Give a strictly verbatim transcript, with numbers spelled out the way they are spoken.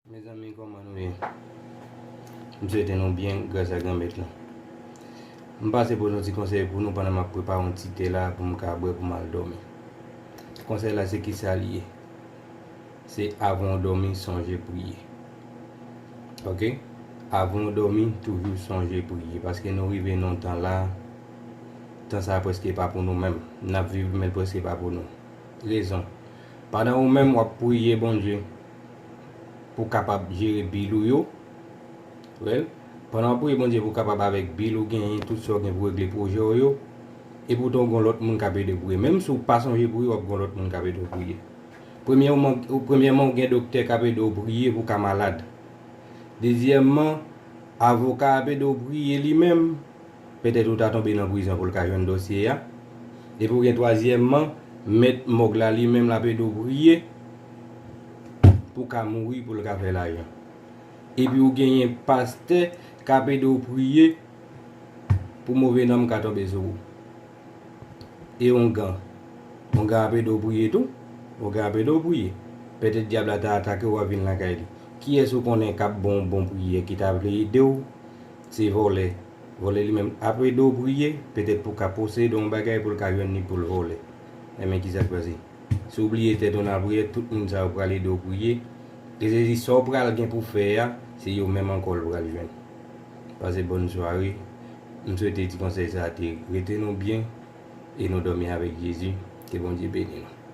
Mezanmi, kòman nou ye? M swete nou byen gras a Granmèt lan. M pase pote yon ti konsèy pou nou pandan m ap prepare yon ti te la pou m ka bwè pou m al dòmi. Konsèy la se kisa li ye? Se avan w dòmi, sonje priye. Oke? Avan w dòmi, toujou sonje priye. Paske nou rive nan tan la, tan sa a prèske pa pou nou menm. N ap viv, men l prèske pa pou nou. Rezon. Pandan ou menm w ap priye Bondye pou w kapab jere bil ou yo, well, pandan w ap priye Bondye pou w kapab avèk bil ou genyen, tout sa w gen pou regle pwojè w yo, epoutan w gen lòt moun k ap ede w priye. Menm si w pa sonje priye, w ap gen lòt moun k ap ede w priye. Premyèman, premyèman, w gen doktè k ap ede w priye pou w ka malad. Dezyèmman, avoka ap ede w priye li menm. Petèt ou ta tonbe nan prizon pou l ka jwenn dosye a. Epi w gen twazyèmman, mèt mòg la li menm l ap ede w priye pou w ka mouri, pou l ka fè lajan. Epi w genyen pastè k ap ede w priye pou move nonm ka tonbe sou ou. E ongan. Ongan ap ede w priye tou. Ongan ap ede w priye. Petèt dyab la ta atake w, w ap vin lakay li. Kiyès ou konnen k ap ba w bon priyè, ki ta vle ede w? Se vòlè. Vòlè li menm ap ede w priye, petèt pou w ka posede yon bagay pou l ka jwenn li pou l vòlè. Enben, kisa k pase? Si w bliye tèt ou nan lapriyè, tout moun sa yo pral ede w priye. E se di sa w pral gen pou fè a, se yo menm ankò l pral jwenn. Pase bòn sware. M swete ti konsèy sa a te rete nou byen e nou dòmi avèk Jezi. Ke Bondye beni nou.